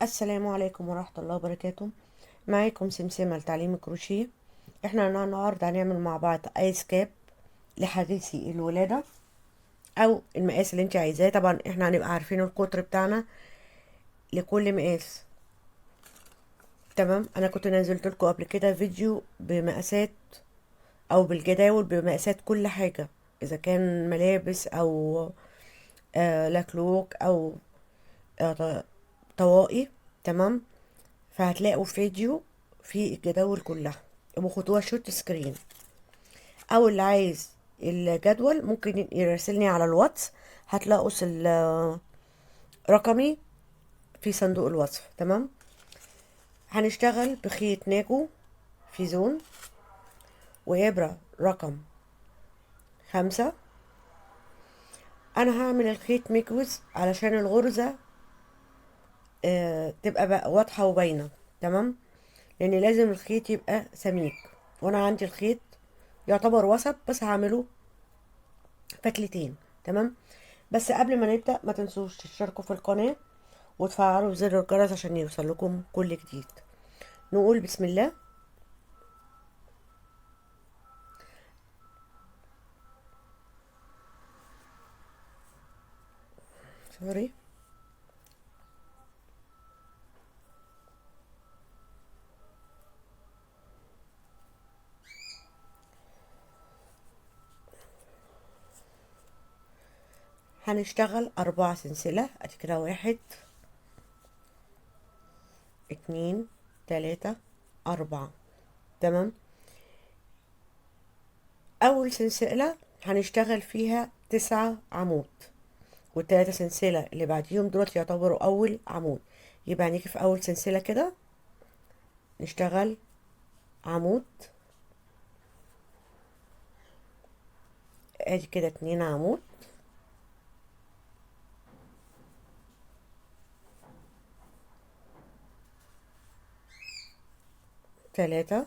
السلام عليكم ورحمة الله وبركاته. معاكم سمسمة لتعليم الكروشيه. احنا النهارده هنعمل مع بعض ice cap لحديثي الولادة او المقاس اللي انت عايزاه. طبعا احنا هنبقى عارفين القطر بتاعنا لكل مقاس، تمام. انا كنت نزلت لكم قبل كده فيديو بمقاسات او بالجداول بمقاسات كل حاجة، اذا كان ملابس او لكلوك او طواقي، تمام. فهتلاقوا فيديو في الجداول كلها، وخدوها shot screen، او اللي عايز الجدول ممكن يراسلني على الواتس، هتلاقوا رقمي في صندوق الوصف، تمام. هنشتغل بخيط ناجو فيزون وإبرة رقم 5. أنا هعمل الخيط مكوز علشان الغرزة تبقى بقى واضحة وباينة، تمام، لأن لازم الخيط يبقى سميك، وأنا عندي الخيط يعتبر وسط بس هعمله فتلتين، تمام. بس قبل ما نبدأ ما تنسوش تشتركوا في القناة وتفعلوا زر الجرس عشان يوصل لكم كل جديد. نقول بسم الله. سوري، هنشتغل 4 سلسلة، ادي كده 1 2 3 4، تمام. أول سلسلة هنشتغل فيها 9 عمود، والتلاتة سلسلة اللي بعديهم دولت يعتبروا أول عمود. يبقى هنيجي في أول سلسلة كده نشتغل عمود، ادي كده 2 عمود، 3،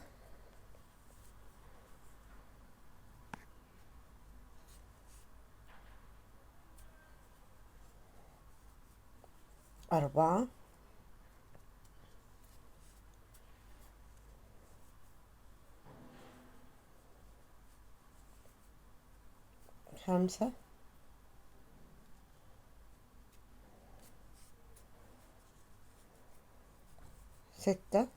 4، 5، 6،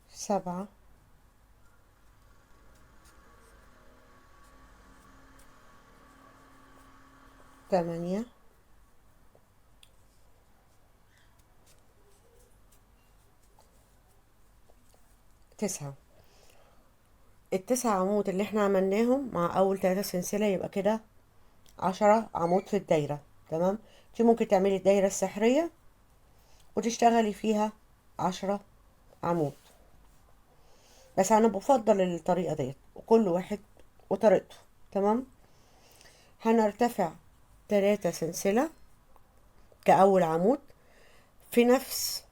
7، 8، 9. التسع عمود اللي احنا عملناهم مع اول 3 سلسلة يبقى كده 10 عمود في الدايرة، تمام. انت ممكن تعملي الدايرة السحرية وتشتغلي فيها 10 عمود، بس انا بفضل الطريقة ديت، وكل واحد وطريقته، تمام. هنرتفع 3 سلسلة كأول عمود في نفس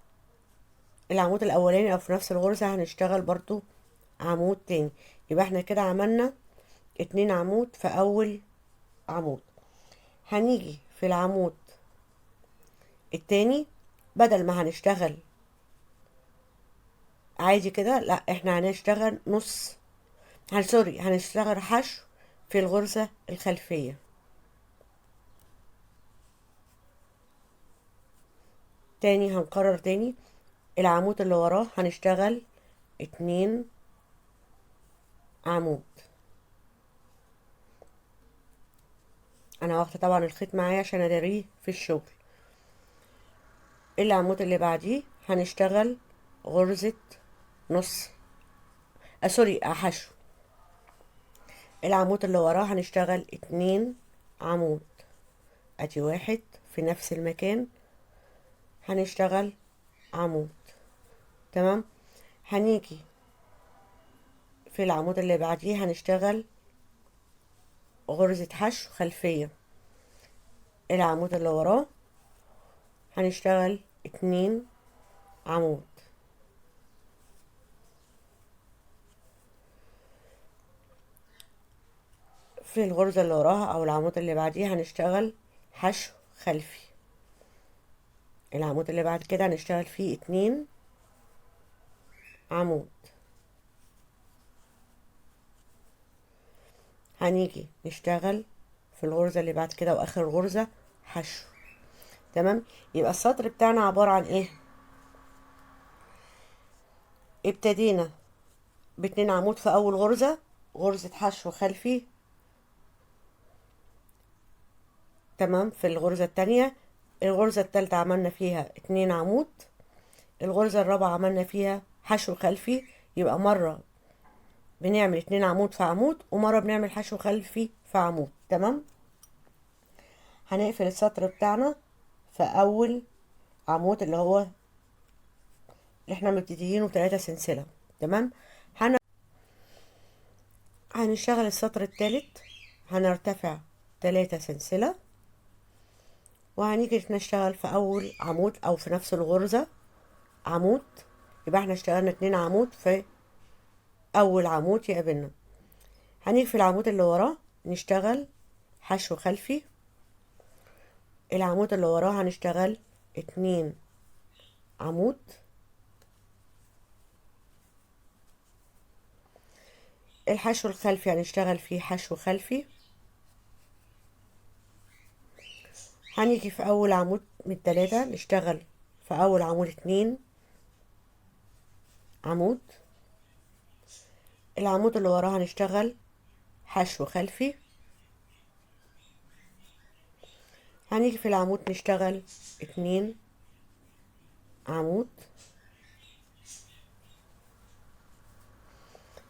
العمود الأولاني أو في نفس الغرزة هنشتغل برضو عمود تاني، يبقى احنا كده عملنا 2 عمود في أول عمود. هنيجي في العمود التاني بدل ما هنشتغل عادي كده، لا احنا هنشتغل نص، سوري، هنشتغل حشو في الغرزة الخلفية. تاني هنكرر تاني العمود اللي وراه هنشتغل 2 عمود. انا واخده طبعا الخيط معايا عشان اداريه في الشغل. العمود اللي بعديه هنشتغل غرزة نص، سوري، حشو. العمود اللي وراه هنشتغل 2 عمود، ادي 1 في نفس المكان هنشتغل عمود، تمام. هنيجي في العمود اللي بعديه هنشتغل غرزة حشو خلفية. العمود اللي وراه هنشتغل 2 عمود. في في الغرزة اللي وراها او العمود اللي بعديها هنشتغل حشو خلفي. العمود اللي بعد كده هنشتغل فيه 2 عمود. هنيجي نشتغل في الغرزة اللي بعد كده واخر غرزة حشو. تمام. يبقى السطر بتاعنا عبارة عن ايه؟ ابتدينا باتنين عمود في اول غرزة، غرزة حشو خلفي. تمام. في الغرزة التانية، الغرزة التالتة عملنا فيها 2 عمود، الغرزة الرابعة عملنا فيها حشو خلفي. يبقى مرة بنعمل 2 عمود في عمود، ومرة بنعمل حشو خلفي في عمود. تمام. هنقفل السطر بتاعنا في اول عمود اللي هو اللي احنا مبتدئينه 3 سلسلة. تمام. هنشتغل السطر التالت، هنرتفع 3 سلسلة، وهنيجي نشتغل في اول عمود او في نفس الغرزة عمود. يبقى احنا اشتغلنا 2 عمود في اول عمود يقابلنا. هنيجي في العمود اللي وراه نشتغل حشو خلفي، العمود اللي وراه هنشتغل 2 عمود، الحشو الخلفي هنشتغل فيه حشو خلفي. هنيجي في اول عمود من 3 نشتغل في اول عمود 2 عمود، العمود اللي وراه هنشتغل حشو خلفي. هنيجي في العمود نشتغل 2 عمود،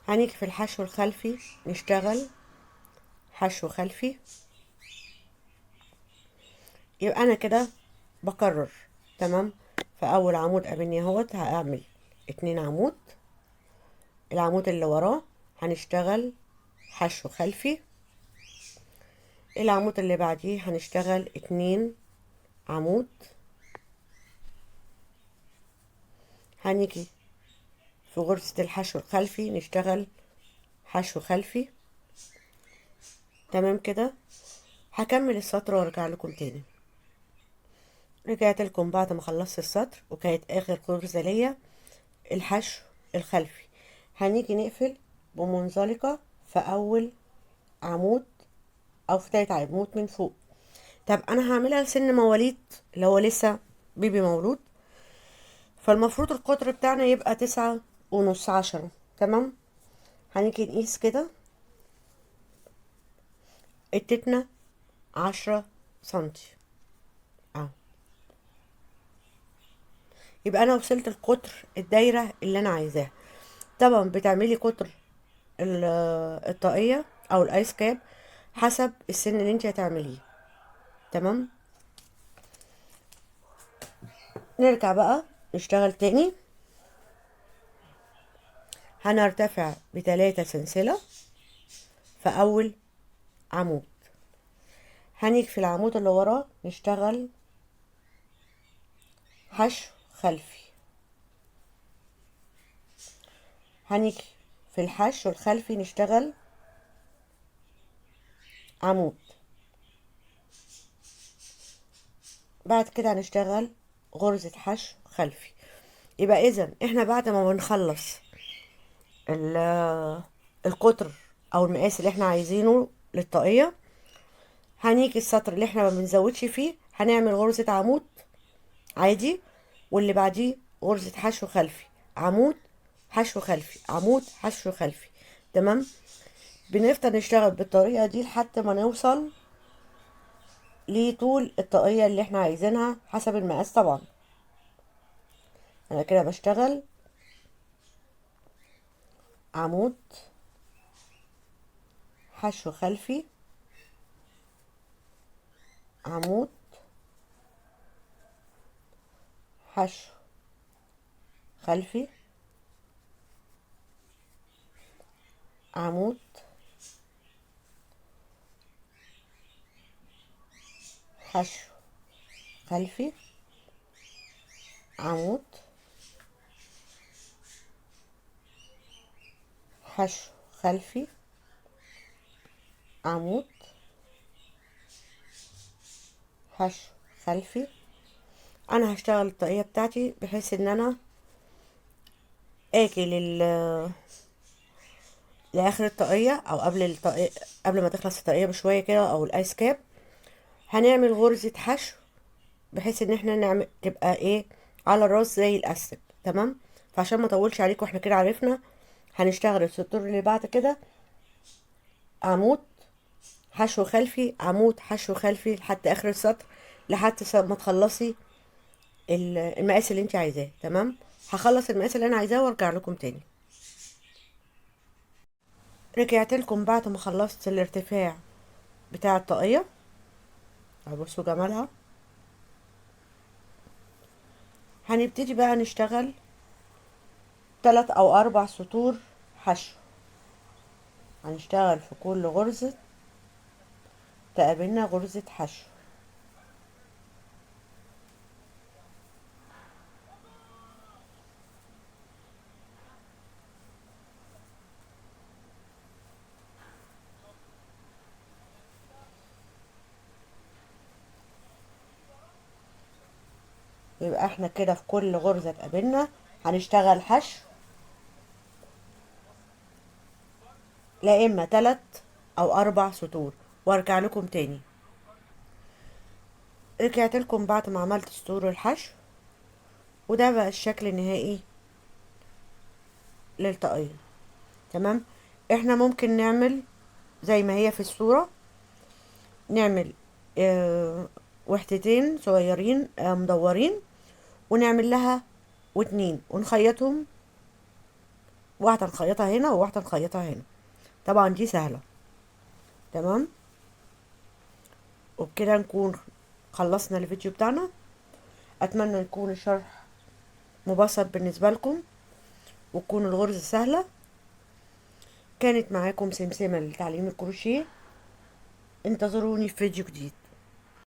هنيجي في الحشو الخلفي نشتغل حشو خلفي. يبقى انا كده بكرر. تمام. في اول عمود قابلني اهوت هعمل 2 عمود، العمود اللي وراه هنشتغل حشو خلفي، العمود اللي بعديه هنشتغل 2 عمود. هنيجي في غرزة الحشو الخلفي نشتغل حشو خلفي. تمام كده. هكمل السطر وارجع لكم تاني. رجعت لكم بعد ما خلصت السطر، وكانت اخر غرزة ليا الحشو الخلفي. هنيجي نقفل بمنزلقة في اول عمود او في تالت عمود من فوق. طب انا هعملها لسن مواليد اللي هو لسه بيبي مولود، فالمفروض القطر بتاعنا يبقى 9.5 10. تمام. هنيجي نقيس كده التتنة 10 سنتي اهو. يبقى انا وصلت القطر الدايرة اللي انا عايزاها. طبعا بتعملي قطر الطاقية او الايس كاب حسب السن اللي انت هتعمليه. تمام. نرجع بقى نشتغل تاني. هنرتفع ب3 سلسلة في اول عمود، هنيجي في العمود اللي وراه نشتغل حشو خلفي، هنيجي في الحشو الخلفي نشتغل عمود، بعد كده هنشتغل غرزة حشو خلفي. يبقى اذا احنا بعد ما بنخلص القطر او المقاس اللي احنا عايزينه للطاقية، هنيجي السطر اللي احنا ما بنزودش فيه هنعمل غرزة عمود عادي، واللي بعديه غرزة حشو خلفي، عمود حشو خلفي، عمود حشو خلفي. تمام. بنفضل نشتغل بالطريقة دي لحد ما نوصل لطول الطاقية اللي احنا عايزينها حسب المقاس. طبعا انا كده بشتغل عمود حشو خلفي، عمود حشو خلفي، عمود حشو خلفي، عمود حشو خلفي، عمود حشو خلفي. انا هشتغل الطاقية بتاعتي بحيث ان انا اجي لاخر الطاقية او قبل الطاقية، قبل ما تخلص الطاقية بشوية كده، او الايس كاب. هنعمل غرزة حشو بحيث ان احنا نعمل تبقى ايه على الراس زي الاستك. تمام. فعشان ما اطولش عليكم احنا كده عرفنا هنشتغل السطور اللي بعد كده عمود حشو خلفي، عمود حشو خلفي لحد اخر السطر، لحد ما تخلصي المقاس اللي انت عايزاه. تمام. هخلص المقاس اللي انا عايزاه وارجع لكم تاني. رجعت لكم بعد ما خلصت الارتفاع بتاع الطاقية، بصوا جمالها. هنبتدي بقى نشتغل 3 او 4 سطور حشو. هنشتغل في كل غرزة تقابلنا غرزة حشو. يبقى احنا كده في كل غرزة تقابلنا هنشتغل حشو، لا اما 3 او 4 سطور، وارجع لكم تاني. رجعت لكم بعد ما عملت سطور الحشو، وده بقى الشكل النهائي للطاقية. تمام. احنا ممكن نعمل زي ما هي في الصورة، نعمل وحدتين صغيرين، مدورين، ونعمل لها واتنين ونخيطهم، واحدة نخيطها هنا وواحدة نخيطها هنا. طبعا دي سهلة. تمام. وبكده نكون خلصنا الفيديو بتاعنا. اتمنى يكون الشرح مبسط بالنسبة لكم وتكون الغرزة سهلة. كانت معاكم سمسمة لتعليم الكروشيه. انتظروني في فيديو جديد.